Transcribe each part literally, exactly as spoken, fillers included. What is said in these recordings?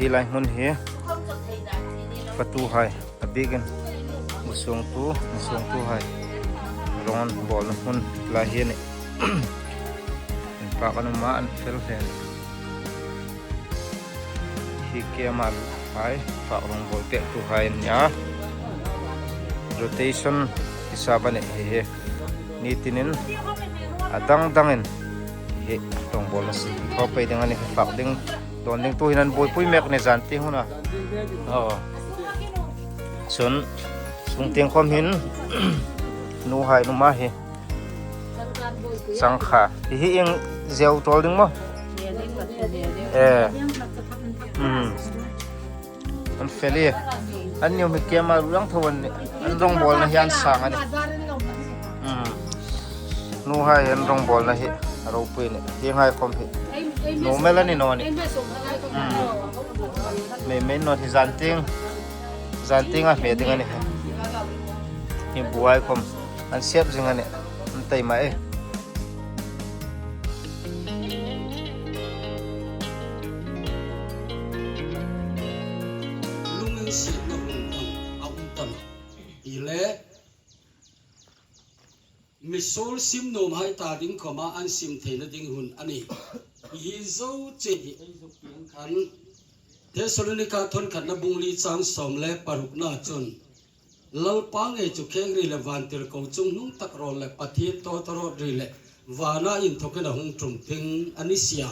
Hi lai hmun hi patuhai a bikin, musuongtu, musuongtuhai rawn bawlna hmun lai hi a nih. Inpâk an um a, an fel hle. Hi keima luhai, fâk rawngbâwl pêktuhai an nia. Rotation hisap a nih hi hi. Ni tinin a dang dangin hi rawngbâwlna sin thaw pei ding a nih, fâk ding, dawn ding, tuhin an buoipui mêk ni zan tieng huna. Aw. Chun, sung tieng khawm hin, nuhai an um a hi. Changkha. Hi hi ieng zeu tawl ding maw? E. Hmm. An fel e. Anni hi keima luh lang tho an nih. An rawngbâwlna hi an sâng a nih. Hmm. Nuhai an rawngbâwlna hi a ropui a nih. Tienghai khawm hi normal a ni naw a nih. Hmm. Mei mei naw hi zan tieng. Zan tieng a hme ding a nih. Hi buhai khawm an sep zing a nih. An taima e. Lunginsietna hun dang a um ta nawh. Ile, misuol sim nuomhai ta ding khawma an sim theina ding hun a nih. Hi zo che hi ei zuk pieng khan Thessalonika thawn khatna bung li chang sawm le parukna chun, Lalpa ngei chu khêng ri le vântirko chungnung tak rawl le Pathien tawtawrâwt ri le vâna inthawkin a hung ṭum ding a ni si a.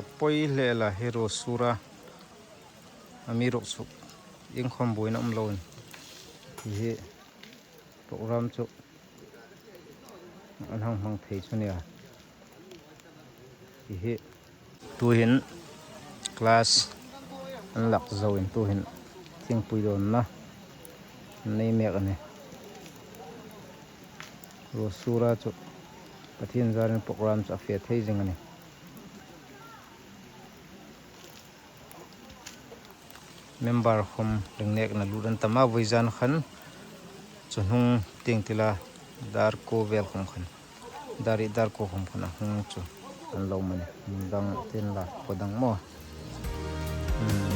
A pawi hle la hi, ruo sur a, amiruokchu iengkhawm buoina um loin hi program chu an hang hmang thei chu nia. Hi hi tuhin class an lak zoin tuhin thingpui dawnna an nei mêk a nih. Ruo sur a chu Pathien zarin program chu a fe thei zing a nih. Member khawm ringnêkna lût an tam a, vawizan khan chu hnung tieng tila dar kuo vêl khawm khan, dar ri dar kuo khawm khan a hung chu an lo mani. Dang tin la, ko dang maw. Hmm.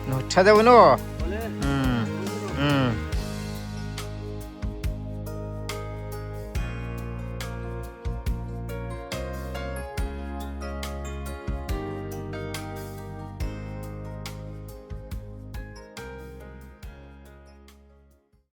Naw ṭha deu naw.